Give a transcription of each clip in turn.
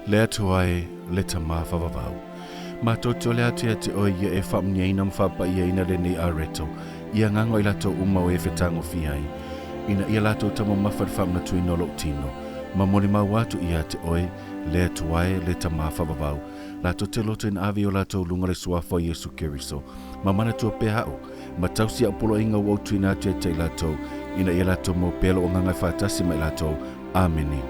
Le Atua e, le Tama faavavau. Matou te ole atu ia te Oe ia e faamuniaina ma faapaiaina lenei areto i agaga o i latou uma o e fetagofie ai, ina ia latou taumamafa i le faamanatuina o Lou tino, ma molimau atu ia te Oe, le Atua e, le Tama faavavau, latou te loto ina ave i o latou luga le Suafa o Iesu Keriso, ma manatua pea A'u, ma tausi A'u poloaiga ua ou tuuina atu ia te i latou, ina ia latou maua pea Lou Agaga e faatasi ma i latou. Amene.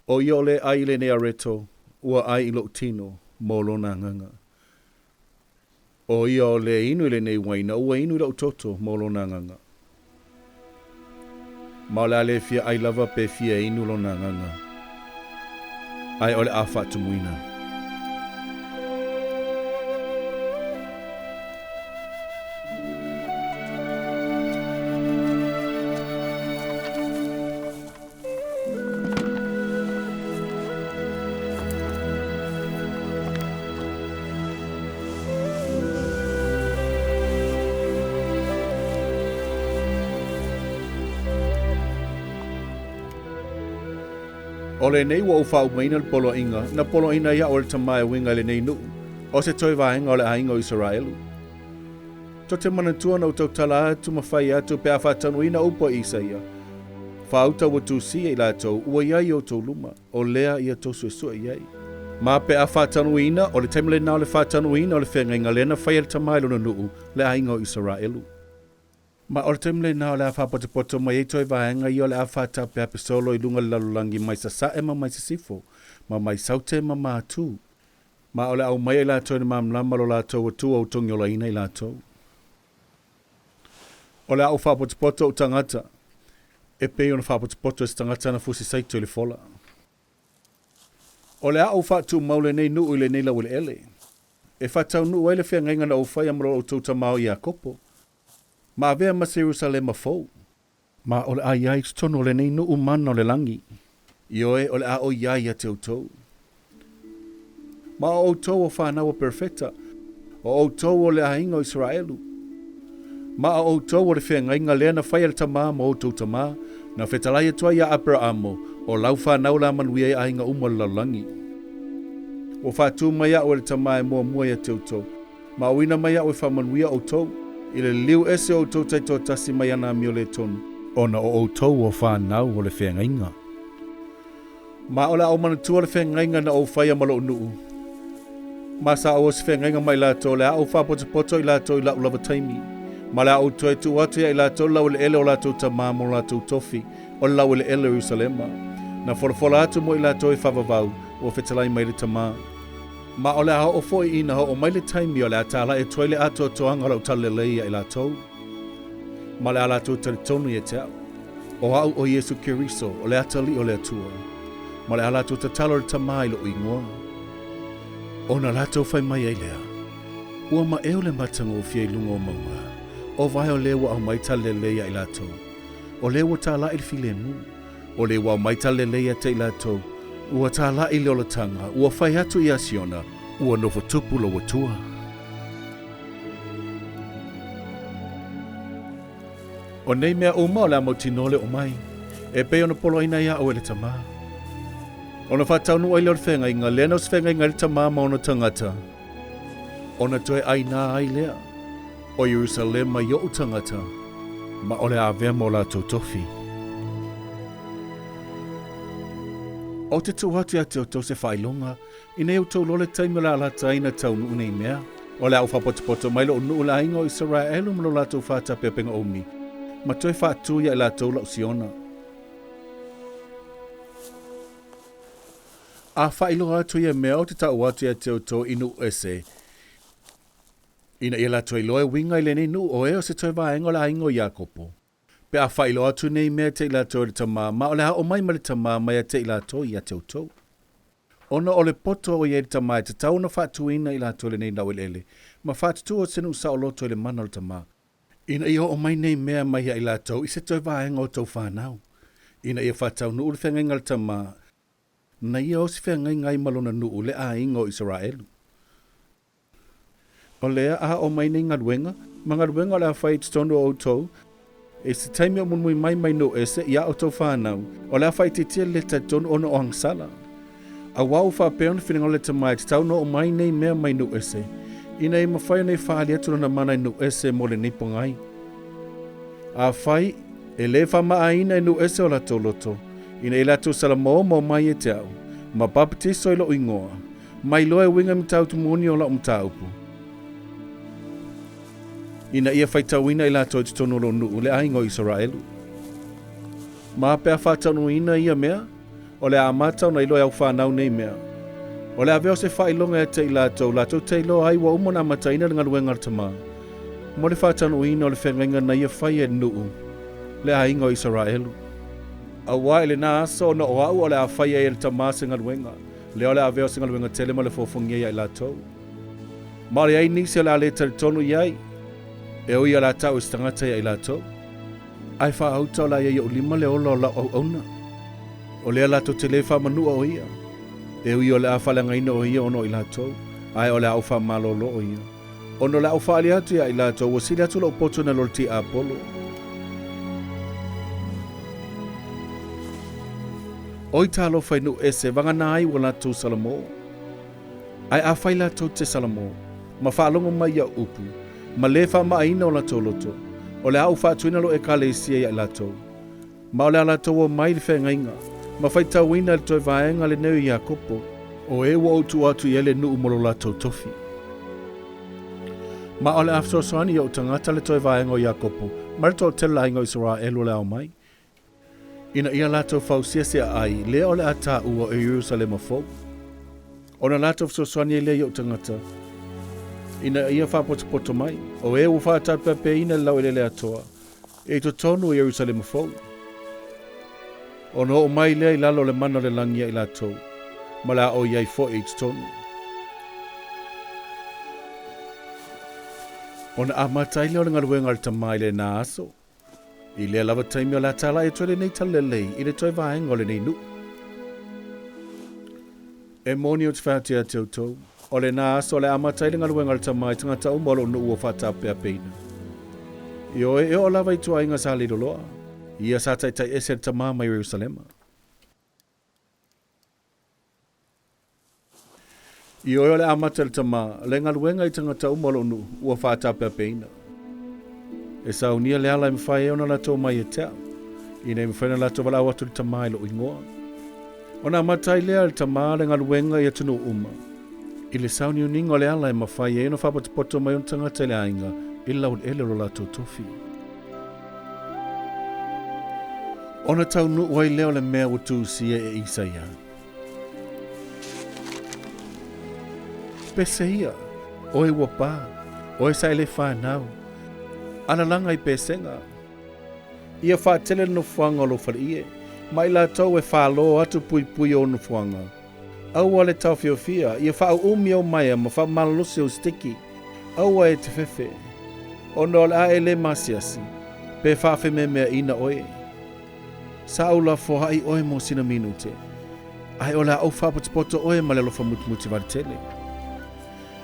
O ia o le ʻai i lenei areto, ua ʻai i loʻu tino, mo lona agaga. O ia o le inu i lenei uaina, ua inu i loʻu toto, mo lona agaga. Ma o le a le fia ʻai lava pe fia inu lona agaga, ae o le a faatumuina. O lenei ua ou faaumaina le poloaiga na poloaina ai a'u e le Tama e uiga i lenei nuu, o se toe vaega o le aiga o Isaraelu. Tou te manatua na ou tautala atu ma fai atu pe a faataunuuina upu a Isaia, Faauta ua tusia i latou ua i ai i outou luma, o lea ia tou suesue i ai. Ma pe a faataunuuina, o le taimi lena o le faataunuuina o le feagaiga lea na faia e le Tama i lona nuu, le aiga o Isaraelu. Ma o le taimi lena o le a faapotopoto mai ai toe vaega ia o le a faataapeape solo i luga o le lalolagi mai sasae ma mai sisifo, ma mai saute ma matu. Ma o le a aumaia i latou i le malamalama lo latou Atua ua togiolaina i latou. O le a ou faapotopoto ou tagata, e pei ona faapotopoto e se tagata ana fusi saito i le fola. O le a ou faatumau lenei nuu i lenei laueleele, e faataunuu ai le feagaiga na ou faia ma lo outou tama o Iakopo, ma avea ma se Ierusalema fou. Ma o le a i ai i totonu o lenei nuu mana o le lagi. Ioe, o le a oi ai ia te outou. Ma o outou o fanau a perofeta, o outou o le aiga o Isaraelu. Ma o outou o le feagaiga lea na faia e le Tama ma outou tama, na fetalai atu ai ia Aperaamo, o lau fanau o le a manuia ai aiga uma o le lalolagi. Ua faatu mai a'u e le Tama e muamua ia te outou, Ma auina mai a'u e faamanuia outou, i le liliu ese o outou taitoatasi mai ana amio le tonu. Ona o outou o fanau o le feagaiga. Ma o le a ou manatua le feagaiga na ou faia ma lo'u nuu. Ma sa ou o se feagaiga ma i latou, o le a ou faapotopoto i latou i la'u lava taimi. Ma o le a ou toe tuu atu ia i latou le laueleele o latou tamā mo latou tofi, o le laueleele o Ierusalema. Na folafola atu mo i latou e faavavau, ua fetalai mai le Tamā. Ma o le a oo foi ina oo mai le taimi o le a tālaʻi atu ai le atoatoaga o lau talalelei ia i latou, ma o le a latou talitonu ia te a'u, o a'u o Iesu Keriso, o le Atalii o le Atua, ma o le a latou tatalo i le Tamā i lo'u igoa. Ona latou fai mai ai lea, Ua maʻeu le matagofie i luga o mauga, o vae o le ua aumai talalelei ia i latou, o le ua tālaʻi le filemu, O le ua aumai talalelei ia te i latou, ua tālaʻi le olataga, ua fai atu ia Siona, ua nofo tupu lou Atua. O nei mea uma o le a mautinoa le oo mai, e pei ona poloaina ia oe le Tamā. Ona faataunuu ai lea o le feagaiga, lea na o se feagaiga ai le Tamā ma ona tagata, ona toe ʻainā ai lea o Ierusalema i oʻu tagata, ma o le a avea ma o latou tofi. Ou te tuu atu ia te outou se faailoga, ina ia outou iloa le taimi o le a alata ai ona taunuu nei mea. O le a ou faapotopoto mai lou nuu i le aiga o Isaraelu ma lo latou faatapeapega umi, ma toe faatu ia i latou lau Siona. A faailoga atu ia mea ou te tau atu ia te outou i nuu ese, ina ia latou iloa e uiga i lenei nuu o e o se toe vaega o le aiga o Iakopo. Pe a faailoa atu nei mea ia te i latou e le Tama, ma o le a oo mai ma le Tama mai ia te i latou ia te outou. Ona o le poto o i ai le Tama e tatau ona faatuina i latou lenei laueleele, ma faatutu o se nuu saoloto i le mana o le Tama, ina ia oo mai nei mea mai ia i latou i se toe vaega o tou fanau, ina ia faataunuu le feagaiga a le Tama, na ia o se feagaiga ai ma lona nuu le aiga o Isaraelu. O lea a oo mai nei galuega, ma galuega o le a fai i totonu o outou, i se taimi o mulimuli mai mai nuu ese ia outou fanau, o le a faaitiitia le lē talitonu ona o agasala. Auā ua faapea ona finagalo le Tama e tatau ona oo mai nei mea mai nuu ese, ina ia mafai ona e faaali atu lona mana i nuu ese mo lenei pogai. Afai e lē faamaaina e nuu ese o latou loto, ina ia latou salamo ma omai ia te au, ma papatiso i lou igoa, ma iloa e uiga i matautu moni o lau mataupu, ina ia faitauina i latou i totonu o lou nuu le aiga o Isaraelu. Ma pe a faataunuuina ia mea, o le a amata ona iloa e au fanau nei mea. O le a avea o se faailoga ia te i latou, latou te iloa ai ua uma ona amataina le galuega a le Tama, mo le faataunuuina o le feagaiga na ia faia i le nuu, le aiga o Isaraelu. Auā i lena aso ona o au o le a faia ai e le Tama se galuega, lea o le a avea o se galuega tele ma le fofogia ia i latou. Ma o le ai nisi o le a le talitonu i ai, e ui o le a tau i se tagata ia i latou. Ae faaauta o le a i ai i ou lima le ola o lau auauna. O lea latou te le faamanua o ia, e ui o le a faaleagaina o ia ona o i latou, ae o le a ou faamalolo o ia. Ona o le a ou faaali atu ia i latou ua sili atu lou poto nai lo le tiapolo. Oi talofa i nuu ese vagana ai ua latou salamo. Ae afai latou te salamo, ma faalogo mai i au upu, ma lē faamaaina o latou loto, o le a ou faatuina lou Ekalesia ia i latou, ma o le a latou omai i le feagaiga, ma faitauina i le toe vaega lenei o Iakopo, o e ua ou tuu atu i ai le nuu mo lo latou tofi. Ma o le a fesoasoani i ou tagata le toe vaega o Iakopo, ma le toatele o le aiga o Isaraelu o le a omai, ina ia latou fausia se aai lea o le a taua o Ierusalema fou. Ona latou fesoasoani ai lea i ou tagata, ina ia faapotopoto mai, o e ua faataupeapeaina i le laueleele atoa, i totonu o Ierusalema fou. Ona oo mai lea i lalo o le mana o le lagi ia i latou, ma le a o i ai foi i totonu. Ona amata ai lea o le galuega a le Tama i lena aso. I lea lava taimi o le a talai atu ai lenei talalelei i le toe vaega o lenei nuu. E moni ou te fai atu ia te outou, o lena aso o le a amata ai le galuega a le Tama i tagata uma o lou nuu ua faatapeapeina. Ioe, e oo lava i ituaiga sa leiloloa, ia sa taitai ese le Tama mai Ierusalema. Ioe o le amata i le Tama, le galuega i tagata uma o lou nuu ua faatapeapeina. E saunia le ala e mafai ai ona latou omai ia te au, ina ia mafai ona latou valaau atu i le Tama i lou igoa. Ona amata ai lea e le Tama le galuega i atunuu uma, i le sauniuniga o le ala e mafai ai ona faapotopoto mai ona tagata i le aiga i le laueleele o lo latou tofi. Ona taunuu ai lea o le mea ua tusia e Isaia. Pese ia, oe ua pā, oe sa e le fanau, alalaga i pesega. Ia faatele le nofoaga o lou faleie, ma i latou e falo atu puipui o ou nofoaga. Aua le taofiofia, ia faauumi ou maea ma faamalolosi ou sitiki. Aua e te fefe, ona o le a e le masiasi, pe faafemeameaina oe. Sa ou lafoai oe mo sina minute, ae o le a ou faapotopoto oe ma le alofa mutimuti tele.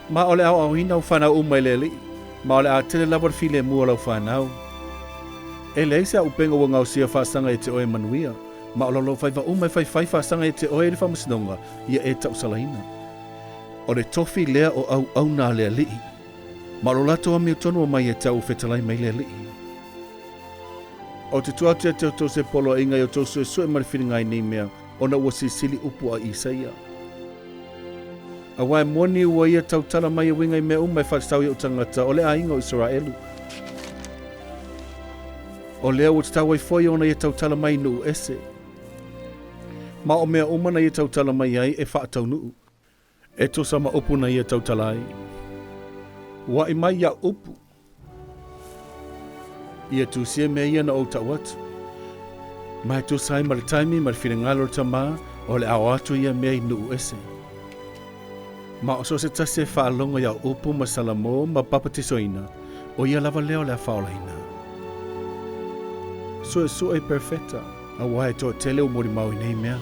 Ma o le aoaoina ou fanau uma i le Alii, ma o le a tele lava le filemu o lau fanau. E leai se auupega ua gaosia faasaga ia te oe e manuia, ma o lou faiva uma e faifai faasaga ia te oe i le faamasinoga ia e tausalaina. O le tofi lea o auauna a le Alii, ma o lo latou amiotonu omai ia te au ua fetalai mai le Alii. Ou te tuu atu ia te outou se poloaiga i outou suesue ma le filiga i nei mea, Ona ua silisili upu a Isaia. Aua e moni ua ia tautala mai e uiga i mea uma e faatatau i ou tagata o le aiga o Isaraelu. O lea ua tatau ai foi ona ia tautala mai i nuu ese. Ma o mea uma na ia tautala mai ai e faataunuu. E tusa ma upu na ia tautala ai. Ua a'i mai ia'u upu. Ia tusia mea ia na ou tau atu. Ma e tusa ai ma le taimi ma le finagalo o le Tama, o le a oo atu ia mea i nuu ese. Ma o so o se tasi e faalogo i au upu ma Salamo ma papatisoina, o ia lava lea o le a faaolaina. Suesue i perofeta, aua e toatele ua molimau i nei mea.